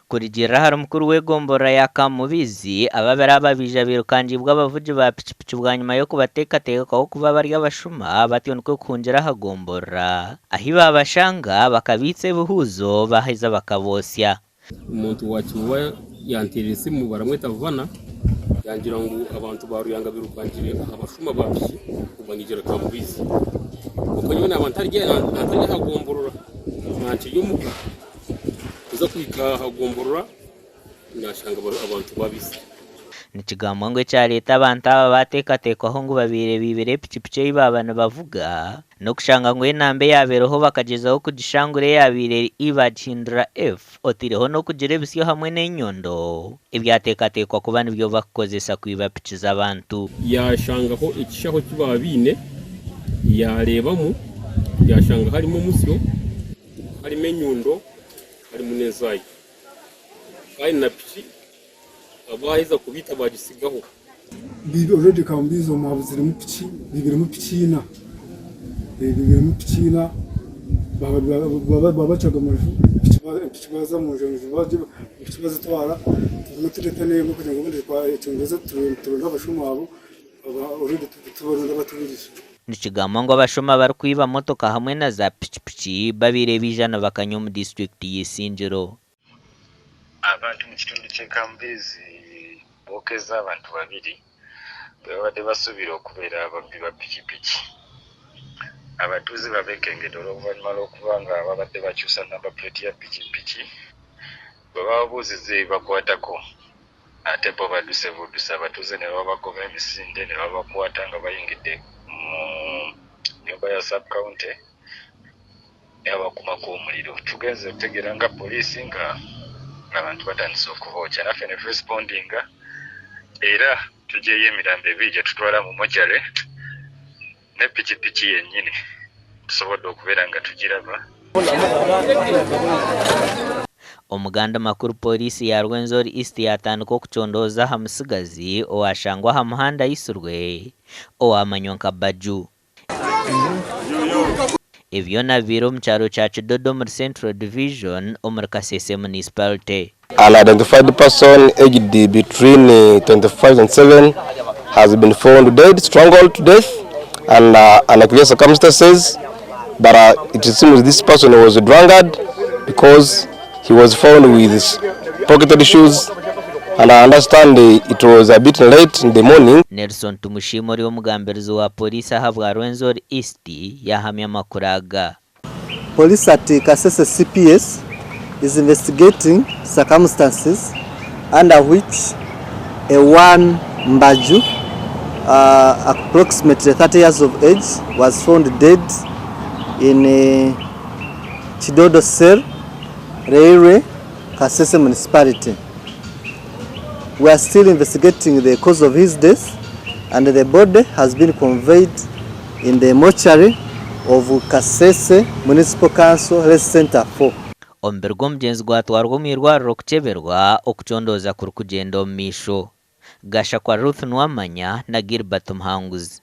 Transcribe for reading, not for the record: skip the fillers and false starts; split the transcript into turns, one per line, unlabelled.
Kurugiirira ahari mukuru w'egomborora ya Kamubizi, ababiri aba baija bairukangiibwe abavugi ba pikipiki bwanyima y'okubateekateekaho kuba bari abashuma batyo nikwo kuhungira aha gomborora ahi baabashanga bakabaitsa ebihuuzo baaheza bakaboosya.
Omuntu wa Kibuba yanteerera esimu baramweta Vana yangira ngu abantu ba Ruyanga bairukangire aha bashuma ba piki kubanyigira Kamubizi. Kwonka nyowe naaba ntari aha gomborora nankiri omuka. Kuza kuhika aha gomborora nashanga abantu babitsire.
Nikigambwa ngu ekyareeta abantu aba baateekateekwaho ngu babaire baibire epikipiki ei baaba nibavuga n'okushanga ngu enamba eyabaireho bakagyezaho kugishangura eyabaire eri E baagihindura F otaireho n'okugira ebisyo hamwe n'enyondo ebyateekateekwa kuba nibyo bakukozesa kwiba piki z'abantu.
Yaashangaho ekishaho eki baaba baine, yaareebamu, yaashanga harimu omusyo. Harimu enyundo, harimu n'enzaaya. Kandi na piki abaaheza kubiita baagitsigaho.
Already Kambiizi omu habuziremu piki, bibiremu piki ina, bibiremu piki ina, baabacwaga amaju, piki baaza omu nju piki bazitwara, tuguma tureeta n'emwe kugira ngu obundi ekyongyeze turonde abashuma abo, already tubaronde abatubirize.
Nikigambwa ngu abashuma barikwiba motoka hamwe na za pikipiki babaire baija nibakanya omu disiturikiti y'Isingiro.
Abantu mu kitundu ky'e Kambezi bookeza abantu babiri bebabadde basuubira okubeera ababbi ba pikipiki. Abatuuze babekengedde olw'oluvannyuma lw'okuba nga babadde bakyusa number plate ya pikipiki bwebababuuzizza ebibakwatako Ate bo baduse budusi abatuuze ne babagoba emisinde ne babakwata nga bayingidde mu nnyumba ya Sub County ne babakumako omuliro. Tugenze okutegeera nga poliisi nga abantu batandise okubookya naffe ne turespondinga era tugyeyo emirambo ebiri gye tutwala mu mortuary ne pikipiki yennyini tusobodde okubeera nga tugiraba.
Omu gandi makuru Pooriisi ya Rwenzori East yatandika okucondooza aha mutsigazi owashangwa aha muhanda aitsirwe owamanywa nka Baju. Ebi byona bibaire omu kyaro kya Kidodo omuri Central Division omuri Kasese Municipality.
An identified person aged between 25 and 7 has been found dead, strangled to death under unclear circumstances but it seems this person was a drunkard because he was found with pocketed shoes and I understand it was a bit late in the morning.
Nelson Tumushime ori omugambirizi wa Pooriisi ahabwa Rwenzori East yaahamya amakuru aga.
Police at Kasese CPS is investigating circumstances under which a one Mbaju approximately 30 years of age was found dead in Kidodo cell, Railway, Kasese Municipality. We are still investigating the cause of his death and the body has been conveyed in the mortuary of Kasese Municipal Council Health Centre 4.
Omubiri gw'omugyenzi gwatwarwa omu irwariro kukyeberwa okucondooza kurikugyenda omu maisho. Gashakwa Ruth Nuwamanya na Gilbert Muhanguzi.